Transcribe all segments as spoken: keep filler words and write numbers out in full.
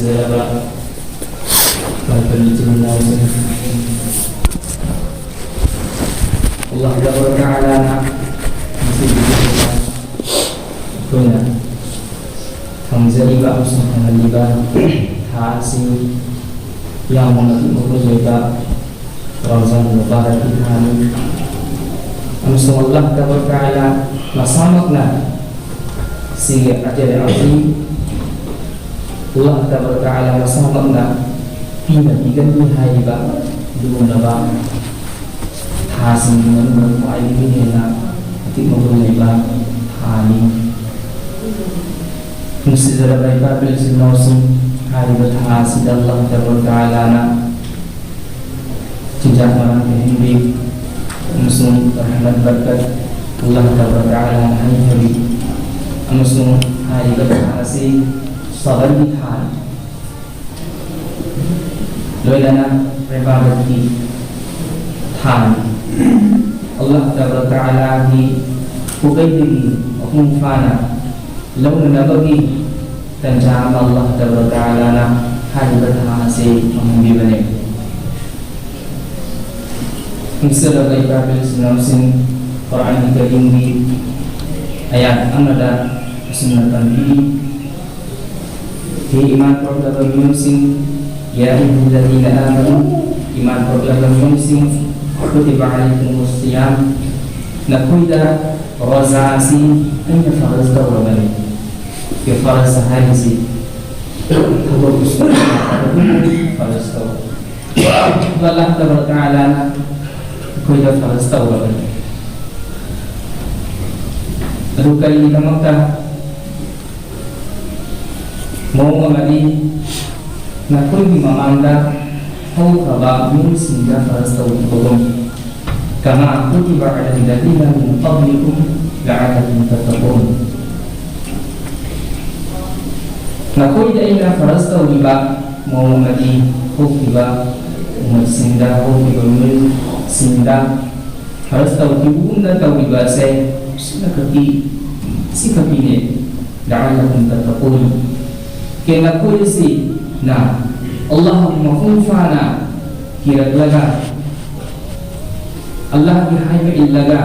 ꯐꯖꯔꯕ ꯃꯥꯏ ꯄꯥꯛꯂꯕ ꯏꯆꯤꯜ ꯏꯅꯥꯎꯁꯤꯡ, ꯑꯜꯂꯥꯍ ꯇꯕꯥꯔꯛ ꯇꯥꯂꯥꯅ ꯉꯁꯤꯒꯤ ꯑꯩꯈꯣꯏꯅ ꯐꯪꯖꯔꯤꯕ ꯑꯃꯁꯨꯡ ꯐꯪꯍꯜꯂꯤꯕ ꯊꯥ ꯑꯁꯤ ꯌꯥꯝꯅ ꯃꯇꯤꯛ ꯃꯒꯨꯟ ꯂꯩꯕ ꯔꯝꯖꯥꯟ ꯃꯨꯕꯥꯔꯛꯀꯤ ꯊꯥꯅꯤ꯫ ꯑꯃꯁꯨꯡ ꯑꯜꯂꯥꯍ ꯇꯕꯥꯔꯛ ꯇꯥꯂꯥ ꯃꯁꯥꯃꯛꯅ ꯁꯤꯒꯤ ꯑꯖꯔ ꯑꯁꯤ ꯑꯜꯂꯥꯍ ꯇꯕꯥꯔꯛ ꯇꯥꯂꯥ ꯃꯁꯥꯃꯛꯅ ꯄꯤꯅ ꯄꯤꯒꯅꯤ ꯍꯥꯏꯔꯤꯕ ꯑꯗꯨꯒꯨꯝꯂꯕ ꯊꯥꯁꯤꯡꯒꯤ ꯃꯅꯨꯡꯗ ꯈ꯭ꯋꯥꯏꯗꯒꯤ ꯍꯦꯟꯅ ꯃꯇꯤꯛ ꯃꯒꯨꯟ ꯂꯩꯕ ꯊꯥꯅꯤ꯫ ꯅꯨꯡꯁꯤꯖꯔꯕ ꯏꯄꯥ ꯏꯄꯨ ꯏꯆꯤꯜ ꯏꯅꯥꯎꯁꯤꯡ, ꯍꯥꯏꯔꯤꯕ ꯊꯥ ꯑꯁꯤꯗ ꯑꯜꯂꯥꯍ ꯇꯕꯥꯔꯛ ꯇꯥꯂꯥꯅ ꯆꯤꯟꯖꯥꯛ ꯃꯔꯥꯡ ꯀꯥꯏꯍꯟꯕꯤ ꯑꯃꯁꯨꯡ ꯔꯍꯃꯠ ꯕꯔꯀꯠ ꯑꯜꯂꯥꯍ ꯇꯕꯥꯔꯛ ꯇꯥꯂꯥꯅ ꯍꯩꯊꯕꯤ ꯑꯃꯁꯨꯡ ꯍꯥꯏꯔꯤꯕ ꯊꯥ ꯑꯁꯤ ꯁꯕꯔꯒꯤ ꯊꯥꯅꯤ꯫ ꯂꯣꯏꯅꯅ ꯏꯕꯥꯗꯠꯀꯤ ꯊꯥꯅꯤ꯫ ꯑꯜꯂꯥꯍ ꯇꯕꯥꯔꯛ ꯇꯥꯂꯥꯒꯤ ꯈꯨꯀꯩꯗꯒꯤ ꯃꯄꯨꯡ ꯐꯥꯅ ꯂꯧꯅꯅꯕꯒꯤ ꯇꯟꯖꯥ ꯑꯃ ꯑꯜꯂꯥꯍ ꯇꯕꯥꯔꯛ ꯇꯥꯂꯥꯅ ꯍꯥꯏꯔꯤꯕ ꯊꯥ ꯑꯁꯤ ꯐꯪꯍꯟꯕꯤꯕꯅꯤ꯫ ꯅꯨꯡꯁꯤꯔꯕ ꯏꯕꯥ ꯏꯆꯤꯜ ꯏꯅꯥꯎꯁꯤꯡ, ꯀꯨꯔꯥꯟ ꯀꯔꯤꯝꯒꯤ ꯑꯌꯥꯠ ꯑꯃꯗ ꯑꯁꯨꯝꯅ ꯇꯝꯕꯤ, ꯍꯦ ꯏꯃꯥꯟ ꯄꯣꯛꯂꯕ ꯃꯤꯑꯣꯏꯁꯤꯡ, ꯌꯥ ꯑꯌꯨꯍꯜꯂꯗꯤꯅ ꯑꯥꯃꯅꯨ, ꯏꯃꯥꯟ ꯄꯣꯛꯂꯕ ꯃꯤꯑꯣꯏꯁꯤꯡ, ꯀꯨꯇꯤꯕ ꯑꯂꯩꯀꯨꯃꯨꯁ ꯁꯤꯌꯥꯝ, ꯅꯈꯣꯏꯗ ꯔꯣꯖꯥ ꯑꯁꯤ ꯑꯩꯅ ꯐꯔꯖ ꯇꯧꯔꯕꯅꯤ꯫ ꯐꯔꯖ ꯍꯥꯏꯕꯁꯤ ꯊꯕꯛ ꯐꯔꯖ ꯇꯧ꯫ ꯑꯜꯂꯥꯍ ꯇꯕꯥꯔꯛ ꯇꯥꯂꯥꯅ ꯑꯩꯈꯣꯏꯗ ꯐꯔꯖ ꯇꯧꯔꯕꯅꯤ꯫ ꯑꯗꯨ ꯀꯔꯤꯒꯤꯗꯃꯛꯇ? ꯃꯑꯣꯡ ꯑꯃꯗꯤ ꯅꯈꯣꯏꯒꯤ ꯃꯃꯥꯡꯗ ꯍꯧꯈ꯭ꯔꯕ ꯃꯤꯑꯣꯏꯁꯤꯡꯗ ꯐꯔꯖ ꯇꯧꯈꯤꯕꯒꯨꯝ, كما كتب على الذين من قبلكم لعلكم تتقون꯫ ꯅꯈꯣꯏꯗ ꯑꯩꯅ ꯐꯔꯖ ꯇꯧꯔꯤꯕ ꯃꯑꯣꯡ ꯑꯃꯗꯤ ꯍꯧꯈꯤꯕ ꯎꯃꯠꯁꯤꯡꯗ, ꯍꯧꯈꯤꯕ ꯃꯤꯑꯣꯏꯁꯤꯡꯗ ꯐꯔꯖ ꯇꯧꯈꯤꯕꯒꯨꯝꯅ ꯇꯧꯔꯤꯕ ꯑꯁꯦ ꯁꯤꯅꯈꯛꯀꯤ, ꯁꯤꯈꯛꯀꯤꯅꯦ꯫ لعلكم تتقون꯫ ꯀꯦꯟꯅꯈꯣꯏ ꯑꯁꯤꯅ ꯑꯜꯂꯥꯍꯕꯨ ꯃꯄꯨꯡ ꯐꯥꯅ ꯀꯤꯔꯛꯂꯒ, ꯑꯜꯂꯥꯍꯒꯤ ꯍꯥꯏꯕ ꯏꯜꯂꯒ,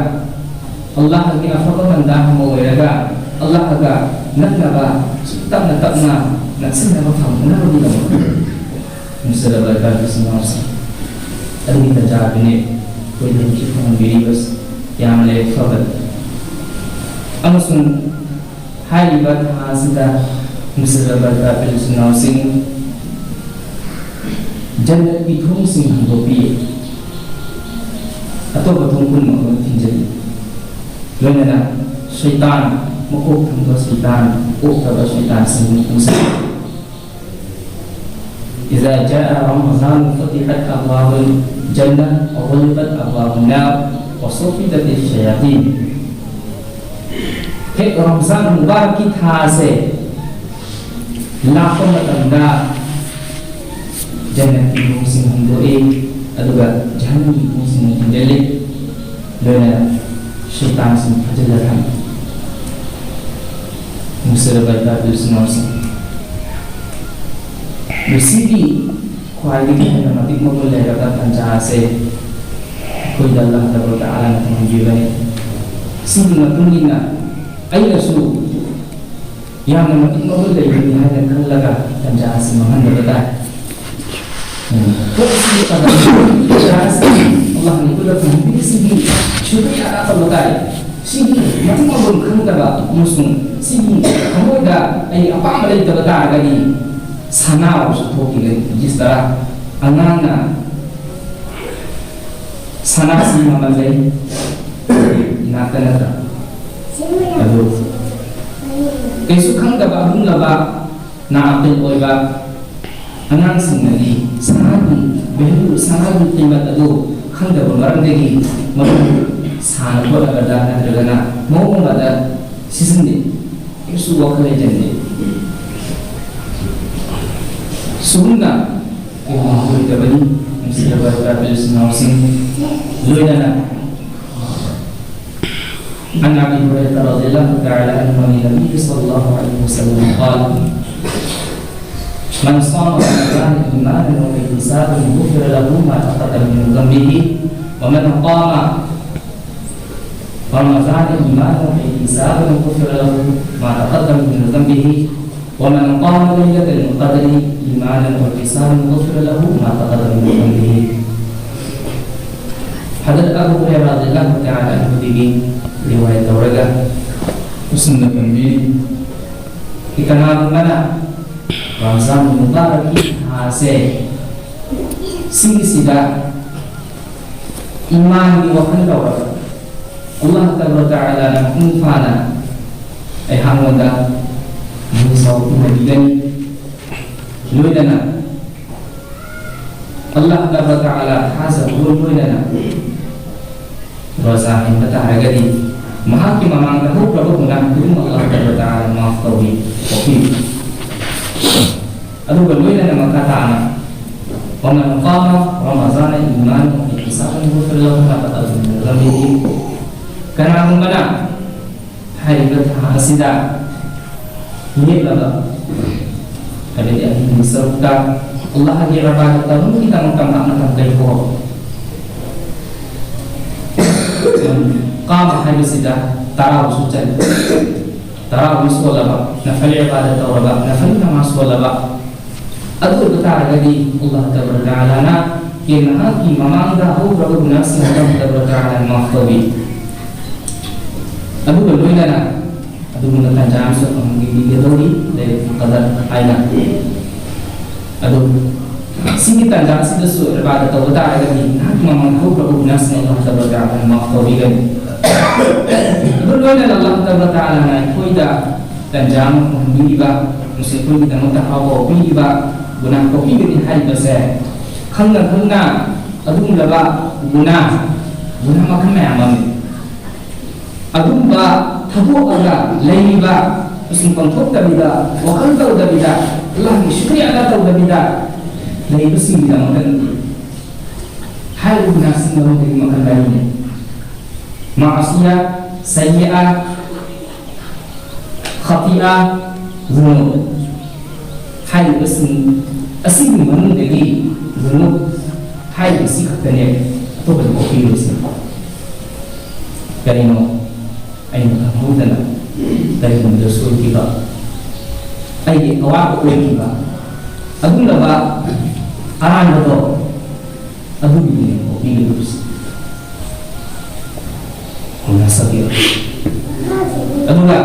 ꯑꯜꯂꯥꯍꯒꯤ ꯑꯐꯕ ꯕꯟꯗꯥ ꯑꯃ ꯑꯣꯏꯔꯒ, ꯑꯜꯂꯥꯍꯒ ꯅꯛꯅꯕ ꯇꯞꯅ ꯇꯞꯅ ꯅꯛꯁꯤꯟꯅꯕ ꯐꯪꯅꯕꯒꯤꯗꯃꯛ꯫ ꯅꯨꯡꯁꯤꯔꯕ ꯏꯆꯥ ꯏꯁꯨ ꯏꯅꯥꯎꯁꯤꯡ, ꯑꯗꯨꯒꯤ ꯇꯟꯖꯥꯗꯨꯅꯤ ꯑꯩꯈꯣꯏꯗ ꯍꯧꯖꯤꯛ ꯐꯪꯍꯟꯕꯤꯔꯤꯕꯁꯤ꯫ ꯌꯥꯝꯅ ꯌꯥꯏꯐꯕꯅꯤ꯫ ꯑꯃꯁꯨꯡ ꯍꯥꯏꯔꯤꯕ ꯊꯥ ꯑꯁꯤꯗ ꯅꯨꯡꯁꯤꯔꯕ ꯏꯆꯥ ꯏꯁꯨ ꯏꯅꯥꯎꯁꯤꯡ, ꯖꯟꯅꯠꯀꯤ ꯊꯣꯡꯁꯤꯡ ꯍꯥꯡꯗꯣꯛꯄꯤ, ꯑꯇꯣꯞꯄ ꯊꯣꯡ ꯄꯨꯝꯅꯃꯛ ꯊꯤꯡꯖꯤꯜꯂꯤ꯫ ꯂꯣꯏꯅꯅ ꯁꯩꯇꯥꯟ, ꯃꯀꯣꯛ ꯊꯪꯕ ꯁꯩꯇꯥꯟ, ꯑꯣꯛꯇꯕ ꯁꯩꯇꯥꯟꯁꯤꯡꯕꯨ ꯄꯨꯟꯁꯤꯜꯂꯤ꯫ إذا جاء رمضان فتحت أبواب الجنة وغلقت أبواب النار وصفدت الشياطين. ꯍꯦꯛ ꯔꯝꯖꯥꯟ ꯃꯨꯕꯥꯔꯛꯀꯤ ꯊꯥ ꯑꯁꯦ ꯂꯥꯛꯄ ꯃꯇꯝꯗ, ꯖꯟꯅꯠꯀꯤ ꯊꯣꯡꯁꯤꯡ ꯍꯥꯡꯗꯣꯛꯏ, ꯑꯗꯨꯒ ꯖꯍꯟꯅꯝꯒꯤ ꯊꯣꯡꯁꯤꯡ ꯊꯤꯡꯖꯤꯜꯂꯤ꯫ ꯂꯣꯏꯅꯅ ꯁꯩꯇꯥꯟꯁꯤꯡ ꯐꯥꯖꯤꯜꯂ ꯊꯝꯃꯤ꯫ ꯅꯨꯡꯁꯤꯔꯕ ꯏꯆꯥ ꯏꯁꯨ ꯏꯅꯥꯎꯁꯤꯡ, ꯃꯁꯤꯒꯤ ꯈ꯭ꯋꯥꯏꯗꯒꯤ ꯍꯦꯟꯅ ꯃꯇꯤꯛ ꯃꯒꯨꯟ ꯂꯩꯔꯕ ꯇꯥꯟꯖꯥ ꯑꯁꯦ ꯑꯩꯈꯣꯏꯗ ꯑꯜꯂꯥꯍ ꯇꯕꯥꯔꯛ ꯇꯥꯂꯥꯅ ꯐꯪꯍꯟꯕꯤꯕꯅꯤ꯫ ꯁꯤꯒꯤ ꯃꯇꯨꯡ ꯏꯟꯅ ꯑꯩꯅꯁꯨ ꯌꯥꯝꯅ ꯃꯇꯤꯛ ꯃꯒꯨꯟ ꯂꯩꯕꯅꯤ ꯍꯥꯏꯅ ꯈꯜꯂꯒ ꯇꯥꯟꯖꯥ ꯑꯁꯤ ꯃꯥꯡꯍꯟꯗꯕ ꯇꯥꯏ꯫ ꯄꯣꯠꯁꯤ ꯇꯥꯟꯖꯥ ꯑꯁꯤ ꯑꯜꯂꯥꯍꯅ ꯑꯩꯈꯣꯏꯗ ꯐꯪꯍꯟꯕꯤꯕꯁꯤꯒꯤ ꯁꯨꯀ꯭ꯔꯤꯌꯥ ꯑꯗꯥ ꯇꯧꯕ ꯇꯥꯏ꯫ ꯁꯤꯒꯤ ꯃꯇꯤꯛ ꯃꯒꯨꯟ ꯈꯪꯗꯕ ꯑꯃꯁꯨꯡ ꯁꯤꯒꯤ ꯊꯃꯣꯏꯗ ꯑꯩ ꯑꯄꯥꯝꯕ ꯂꯩꯇꯕ ꯇꯥꯔꯒꯗꯤ, ꯁꯅꯥ ꯑꯣꯏꯔꯁꯨ ꯊꯣꯛꯈꯤꯒꯅꯤ꯫ ꯖꯤꯁ ꯇꯔꯥ ꯑꯉꯥꯡꯅ ꯁꯅꯥꯁꯤ ꯃꯃꯜ ꯂꯩ, ꯏꯅꯥꯛꯇ ꯅꯠꯇ꯭ꯔꯥ? ꯑꯗꯨ ꯀꯩꯁꯨ ꯈꯪꯗꯕ ꯑꯗꯨꯒꯨꯝꯂꯕ ꯅꯥ ꯑꯀꯤꯜ ꯑꯣꯏꯕ ꯑꯉꯥꯡꯁꯤꯡꯅꯗꯤ ꯁꯅꯥꯒꯤ value, ꯁꯅꯥꯒꯤ ꯀꯤꯃꯠ ꯑꯗꯨ ꯈꯪꯗꯕ ꯃꯔꯝꯗꯒꯤ ꯃꯗꯨ ꯁꯥꯟꯅ ꯈꯣꯠꯅꯕꯗ ꯅꯠꯇ꯭ꯔꯒꯅ ꯃꯑꯣꯡ ꯑꯃꯗ ꯁꯤꯖꯤꯟꯅꯩ꯫ ꯀꯩꯁꯨ ꯋꯥꯈꯜ ꯂꯩꯖꯗꯦ꯫ ꯁꯨꯒꯨꯝꯅ ꯀꯩꯒꯨꯝꯕ ꯑꯣꯏꯗꯕꯅꯤ꯫ ꯅꯨꯡꯁꯤꯔꯕ ꯏꯆꯥ ꯏꯁꯨ ꯏꯅꯥꯎꯁꯤꯡ, ꯂꯣꯏꯅꯅ عن أبي هريرة رضي الله تعالى عنه عن النبي صلى الله عليه وسلم قال: من صام رمضان إيمانا واحتسابا غفر له ما تقدم من ذنبه، ومن قام رمضان إيمانا واحتسابا غفر له ما تقدم من ذنبه، ومن قام ليلة القدر إيمانا واحتسابا غفر له ما تقدم من ذنبه. Hazrat Abu Hurairah radhiyallahu ta'ala anhu dagi riwayat ꯇꯧꯔꯒ ꯑꯁꯨꯝꯅ ꯄꯟꯕꯤ, ꯀꯅꯥꯒꯨꯝꯕꯅ ꯔꯝꯖꯥꯟ ꯃꯨꯕꯥꯔꯛꯀꯤ ꯊꯥ ꯑꯁꯦ ꯁꯤꯒꯤꯁꯤꯗ ꯏꯃꯥꯟꯒꯤ ꯋꯥꯈꯜ ꯇꯧꯔꯒ, ꯑꯜꯂꯥꯍ ꯇꯕꯥꯔꯛ ꯇꯥꯂꯥꯅ ꯃꯄꯨꯡ ꯐꯥꯅ ꯑꯩꯍꯥꯛꯉꯣꯟꯗ ꯃꯤꯡꯖꯥꯎ ꯄꯤꯅꯕꯤꯒꯅꯤ, ꯂꯣꯏꯅꯅ ꯑꯜꯂꯥꯍ ꯇꯕꯥꯔꯛ ꯇꯥꯂꯥ ꯊꯥꯖꯕꯒ ꯂꯣꯏꯅꯅ ꯔꯣꯖꯥ ꯍꯦꯟꯕ ꯇꯥꯔꯒꯗꯤ, ꯃꯍꯥꯛꯀꯤ ꯃꯃꯥꯡꯗ ꯍꯧꯈ꯭ꯔꯕ ꯒꯨꯅꯥꯍ ꯈꯨꯗꯤꯡꯃꯛ ꯑꯜꯂꯥꯍ ꯇꯕꯥꯔꯛ ꯇꯥꯂꯥꯅ ꯃꯥꯐ ꯇꯧꯕꯤ, ꯀꯣꯛꯄꯤ꯫ ꯑꯗꯨꯒ ꯂꯣꯏꯅꯅ ꯃꯈꯥ ꯇꯥꯅ، ومن قام رمضان إيمانا واحتسابا غفر له ما تقدم من ذنبه. ꯀꯅꯥꯒꯨꯝꯕꯅ ꯍꯥꯏꯔꯤꯕ ꯊꯥ ꯑꯁꯤꯗ ꯂꯦꯞꯂꯒ, ꯍꯥꯏꯕꯗꯤ ꯑꯍꯤꯡꯒꯤ ꯁꯔꯨꯛꯇ ꯑꯜꯂꯥꯍꯒꯤ ꯏꯕꯥꯗꯠ ꯇꯧꯅꯕꯒꯤꯗꯃꯛꯇ ꯃꯍꯥꯛꯅ ꯃꯇꯝ ꯀꯥꯏꯊꯣꯛꯑꯕ꯫ ꯀꯥꯃ ꯍꯥꯏꯕꯁꯤꯗ ꯇꯔꯥꯕꯨꯁꯨ ꯆꯜꯂꯤ꯫ ꯇꯔꯥꯕꯨ ꯁꯣꯜꯂꯕ, ꯅꯐꯜ ꯏꯕꯥꯗꯠ ꯇꯧꯔꯕ, ꯅꯐꯜ ꯅꯃꯥꯖ ꯁꯣꯜꯂꯕ, ꯑꯗꯨ ꯑꯣꯏꯕ ꯇꯥꯔꯒꯗꯤ ꯑꯜꯂꯥꯍ ꯇꯕꯥꯔꯛ ꯇꯥꯂꯥꯅ ꯀꯦ ꯅꯍꯥꯛꯀꯤ ꯃꯃꯥꯡꯗ ꯍꯧꯈ꯭ꯔꯕ ꯒꯨꯅꯥꯁꯤꯡ ꯑꯜꯂꯥꯍ ꯇꯕꯥꯔꯛ ꯇꯥꯂꯥꯅ ꯃꯥꯐ ꯇꯧꯕꯤ꯫ ꯑꯗꯨꯒ ꯂꯣꯏꯅꯅ ꯑꯗꯨꯒꯨꯝꯕ ꯇꯥꯟꯖꯥ ꯑꯃꯁꯨ ꯐꯪꯍꯟꯕꯤꯒꯗꯧꯔꯤ, ꯂꯩꯂꯥꯇꯨꯜ ꯀꯗꯔ ꯍꯥꯏꯅ꯫ ꯑꯗꯨ ꯁꯤꯒꯤ ꯇꯥꯟꯖꯥ ꯑꯁꯤꯗꯁꯨ ꯏꯕꯥꯗꯠ ꯇꯧꯕ ꯇꯥꯔꯒꯗꯤ ꯅꯍꯥꯛꯀꯤ ꯃꯃꯥꯡꯗ ꯍꯧꯈ꯭ꯔꯕ ꯒꯨꯅꯥꯁꯤꯡ ꯑꯜꯂꯥꯍ ꯇꯕꯥꯔꯛ ꯇꯥꯂꯥꯅ ꯃꯥꯐ ꯇꯧꯕꯤꯒꯅꯤ꯫ ꯑꯗꯨ ꯂꯣꯏꯅꯅ ꯑꯜꯂꯥꯍ ꯇꯕꯥꯔꯛ ꯇꯥꯂꯥꯅ ꯑꯩꯈꯣꯏꯗ ꯇꯥꯟꯖꯥ ꯑꯃ ꯐꯪꯍꯟꯕꯤꯔꯤꯕ, ꯃꯁꯤ ꯑꯩꯈꯣꯏꯒꯤꯗꯃꯛꯇ ꯍꯔꯥꯎꯕ ꯄꯤꯔꯤꯕ, ꯒꯨꯅꯥꯍ ꯀꯣꯛꯄꯤꯒꯅꯤ ꯍꯥꯏꯔꯤꯕꯁꯦ ꯈꯪꯅ ꯈꯪꯅ ꯑꯗꯨꯒꯨꯝꯂꯕ ꯒꯨꯅꯥꯍ, ꯒꯨꯅꯥꯍ ꯃꯈꯜ ꯃꯌꯥꯝ ꯑꯃ ꯂꯩ꯫ ꯑꯗꯨꯝꯕ ꯊꯥꯗꯣꯛꯑꯒ ꯂꯩꯔꯤꯕ, ꯏꯁꯤꯡ ꯄꯥꯡꯊꯣꯛꯇꯕꯤꯗ, ꯋꯥꯈꯜ ꯇꯧꯗꯕꯤꯗ, ꯑꯜꯂꯥꯍꯒꯤ ꯁꯨꯀ꯭ꯔꯤꯌꯥ ꯑꯗꯥ ꯇꯧꯗꯕꯤꯗ ꯂꯩꯕꯁꯤꯡꯒꯤꯗꯃꯛꯇ ꯍꯥꯏꯔꯤꯕ ꯒꯨꯅꯥꯍꯁꯤꯡ ꯑꯗꯨꯗꯒꯤ ꯃꯈꯜ ꯃꯔꯤꯅꯤ: ꯃꯥꯁꯤꯌꯥ, ꯁꯩꯌꯤꯑꯥ, ꯈꯇꯤꯑꯥ, ꯖꯨꯅꯨꯕ꯫ ꯍꯥꯏꯔꯤꯕ ꯁꯤꯡ ꯑꯁꯤꯒꯤ ꯃꯅꯨꯡꯗꯒꯤ ꯖꯨꯅꯨꯕ ꯍꯥꯏꯔꯤꯕꯁꯤ ꯈꯛꯇꯅꯦ, ꯑꯇꯣꯞꯄꯗꯤ ꯀꯣꯛꯄꯤꯔꯣꯏꯁꯦ꯫ ꯀꯔꯤꯅꯣ? ꯑꯩꯅ ꯈꯪꯍꯧꯗꯅ ꯀꯔꯤꯒꯨꯝꯕꯗ ꯁꯣꯏꯈꯤꯕ, ꯑꯩꯒꯤ ꯑꯋꯥꯕ ꯑꯣꯏꯈꯤꯕ ꯑꯗꯨꯒꯨꯝꯂꯕ ꯑꯔꯥꯟꯕꯗꯣ, ꯑꯗꯨꯒꯤꯅꯦ ꯀꯣꯛꯄꯤꯒꯗꯧꯔꯤꯁꯦ꯫ ꯍꯧꯅ ꯁꯛꯄꯤꯔꯣ꯫ ꯑꯗꯨꯒ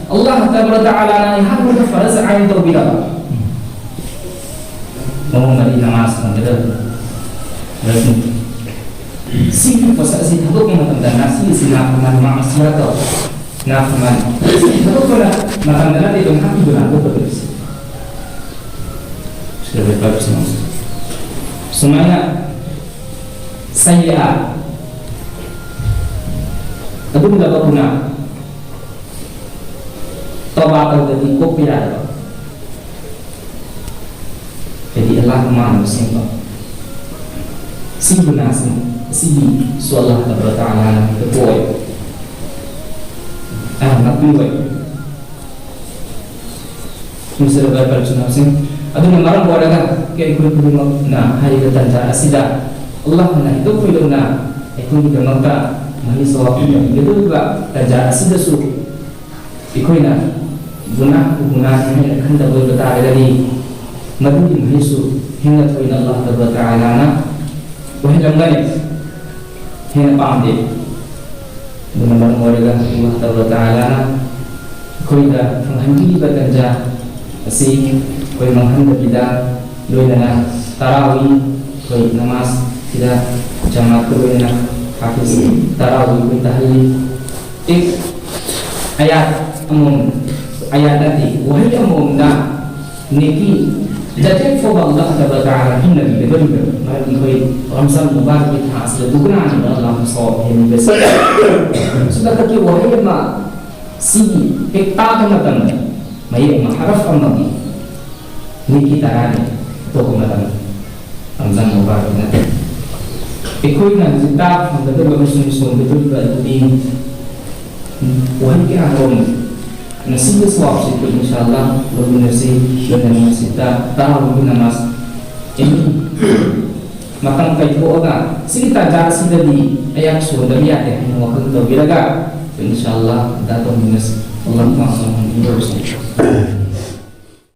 ꯑꯜꯂꯥꯍ ꯇꯕꯥꯔꯛ ꯇꯥꯂꯥꯅ ꯑꯩꯍꯥꯛꯄꯨ ꯐꯔꯖ ꯑꯥꯏꯟ ꯇꯧꯕꯤꯔꯕ ꯃꯑꯣꯡ ꯑꯗꯤ ꯅꯃꯥꯖ ꯁꯣꯟꯒꯗꯕꯅꯤ꯫ ꯁꯤꯒꯤ ꯄꯣꯠꯁꯛ ꯑꯁꯤ ꯊꯥꯗꯣꯛꯄ ꯃꯇꯝꯗ ꯉꯁꯤ ꯑꯁꯤ ꯅꯥꯐꯃꯥꯟ ꯃꯥ ꯑꯁꯤ ꯇꯧ꯫ ꯅꯥꯐꯃꯥꯟ ꯊꯥꯗꯣꯛꯄꯅ ꯃꯇꯝꯗ ꯅꯠꯇꯦ ꯑꯗꯨꯝ ꯍꯥꯞꯄꯤꯗꯨꯅ ꯍꯥꯞꯄꯤꯗꯨꯅ ꯍꯥꯞꯄꯤꯗꯨꯅ ꯁꯤꯗ ꯄꯥꯏꯕꯁꯤꯡ ꯁꯨꯃꯥꯏꯅ ꯁꯩꯌꯥ ꯑꯗꯨꯒꯨꯝꯂꯕ ꯒꯨꯅꯥ ꯇꯧꯕꯥ ꯇꯧꯗꯗꯤ ꯀꯣꯛꯄ ꯌꯥꯗꯕ꯫ ꯍꯥꯏꯗꯤ ꯑꯜꯂꯥꯍ ꯃꯥꯟꯅꯕ ꯁꯦꯝꯕ꯫ ꯁꯤꯒꯤ ꯒꯨꯅꯥꯁꯤꯡ ꯑꯁꯤꯒꯤꯁꯨ ꯑꯜꯂꯥꯍ ꯇꯕꯥꯔꯛ ꯇꯥꯂꯥꯅ ꯍꯦꯛꯇ ꯀꯣꯛꯑꯦ꯫ ꯑ, ꯉꯥꯛꯄꯤꯔꯣꯏ꯫ ꯅꯨꯡꯁꯤꯔꯕ ꯄꯔꯤꯆꯨꯅꯥꯁꯤꯡ, ꯑꯗꯨꯅ ꯃꯔꯝ ꯑꯣꯏꯔꯒ ꯑꯩꯈꯣꯏ ꯈꯨꯗꯤꯡꯃꯛꯅ ꯍꯥꯏꯔꯤꯕ ꯇꯟꯖꯥ ꯑꯁꯤꯗ ꯑꯜꯂꯥꯍꯅ ꯍꯦꯟꯗꯣꯛ ꯊꯣꯏꯗꯣꯛꯅ ꯑꯩꯈꯣꯏꯒꯤꯗꯃꯛꯇ ꯃꯍꯩ ꯁꯋꯥ ꯄꯤꯅꯕꯤꯒꯗꯧꯔꯤꯕ ꯇꯟꯖꯥ ꯑꯁꯤꯗꯁꯨ ꯑꯩꯈꯣꯏꯅ ꯒꯨꯅꯥꯍꯄꯨ ꯒꯨꯅꯥꯅꯤ ꯍꯥꯏꯅ ꯈꯟꯗꯕ ꯑꯣꯏꯕ ꯇꯥꯔꯒꯗꯤ, ꯃꯗꯨꯒꯤ ꯃꯍꯩꯁꯨ ꯍꯦꯟꯅ ꯊꯣꯏꯅ ꯑꯜꯂꯥꯍ ꯇꯕꯥꯔꯛ ꯇꯥꯂꯥꯅ ꯑꯣꯏꯍꯜꯂꯝꯒꯅꯤ꯫ ꯍꯦꯟꯅ ꯄꯥꯝꯗꯦ꯫ ꯑꯗꯨꯅ ꯃꯔꯝ ꯑꯣꯏꯔꯒ ꯑꯜꯂꯥꯍ ꯇꯕꯥꯔꯛ ꯇꯥꯂꯥꯅ ꯑꯩꯈꯣꯏꯗ ꯐꯪꯍꯟꯕꯤꯔꯤꯕ ꯇꯟꯖꯥ ꯑꯁꯤ ꯑꯩꯈꯣꯏ ꯃꯥꯡꯍꯟꯗꯕꯤꯗ, ꯂꯣꯏꯅꯅ ꯇꯔꯥꯋꯤ ꯑꯩꯈꯣꯏ ꯅꯃꯥꯖꯁꯤꯗ ꯖꯃꯥꯠꯀ ꯂꯣꯏꯅꯅ ꯍꯥꯐꯤꯖ ꯇꯔꯥꯋꯤ ꯑꯩꯈꯣꯏ ꯇꯥꯍꯜꯂꯤ꯫ ꯑꯦ, ꯑꯌꯥꯠ ꯑꯃꯃꯝ, ꯑꯌꯥꯠ ꯅꯠꯇꯦ, ꯋꯥꯍꯩ ꯑꯃꯃꯝꯅ ꯅꯦꯀꯤ ꯖꯥꯇꯦꯠ ꯐꯥꯎꯕ ꯑꯜꯂꯥꯍ ꯇꯕꯥꯔꯛ ꯇꯥꯂꯥꯅ ꯄꯤꯅꯕꯤꯒꯗꯧꯔꯤꯕꯅꯤ꯫ ꯃꯔꯝꯗꯤ ꯑꯩꯈꯣꯏ ꯔꯝꯖꯥꯟ ꯃꯨꯕꯥꯔꯛꯀꯤ ꯊꯥ ꯑꯁꯤꯗ ꯗꯨꯒꯅꯥꯅꯤꯅ ꯑꯜꯂꯥꯍꯅ ꯁꯋꯥꯕ ꯍꯦꯟꯕꯁꯦ꯫ ꯁꯨꯝ ꯃꯊꯛꯀꯤ ꯋꯥꯍꯩ ꯑꯃ ꯁꯤꯒꯤ ꯍꯦꯛ ꯇꯥꯕ ꯃꯇꯝꯗ ꯃꯌꯦꯛ ꯑꯃ ꯍꯔꯐ ꯑꯃꯒꯤ ꯅꯦꯀꯤ ꯇꯔꯥꯅꯤ꯫ ꯑꯇꯣꯞꯄ ꯃꯇꯝ ꯔꯝꯖꯥꯟ ꯃꯨꯕꯥꯔꯛꯀꯤ ꯅꯠꯇꯦ꯫ ꯑꯩꯈꯣꯏꯅ ꯍꯧꯖꯤꯛ ꯇꯥꯕ ꯐꯪꯒꯗꯕ ꯑꯃꯁꯨꯡ ꯁꯣꯟꯒꯗꯧꯔꯤꯕ ꯑꯗꯨꯗꯤ ꯋꯥꯍꯩ ꯀꯌꯥ ꯃꯔꯨꯝ ꯉꯁꯤꯒꯤ ꯁ꯭ꯋꯥꯞꯁꯤꯕꯨ ꯏꯟꯁꯥ ꯑꯜꯂꯥꯍ ꯂꯧꯃꯤꯟꯅꯁꯤ, ꯂꯣꯏꯅꯃꯛꯁꯤꯗ ꯇꯔꯥꯍꯨꯝꯒꯤ ꯅꯃꯥꯖ ꯑꯦꯅꯤ ꯃꯇꯝ ꯀꯥꯏꯊꯣꯛꯑꯒ ꯁꯤꯒꯤ ꯇꯥꯟꯖꯥ ꯑꯁꯤꯗꯗꯤ ꯑꯩꯍꯥꯛ ꯁꯣꯟꯗꯕ ꯌꯥꯗꯦ ꯍꯥꯏꯅ ꯋꯥꯈꯜ ꯇꯧꯕꯤꯔꯒ ꯏꯟꯁꯥ ꯑꯜꯂꯥꯍ ꯑꯗꯥ ꯇꯧꯃꯤꯟꯅꯁꯤ꯫ ꯑꯜꯂꯥꯍꯨꯝꯃ ꯁꯜꯂꯤ ꯋꯥ ꯁꯜꯂꯤꯝ꯫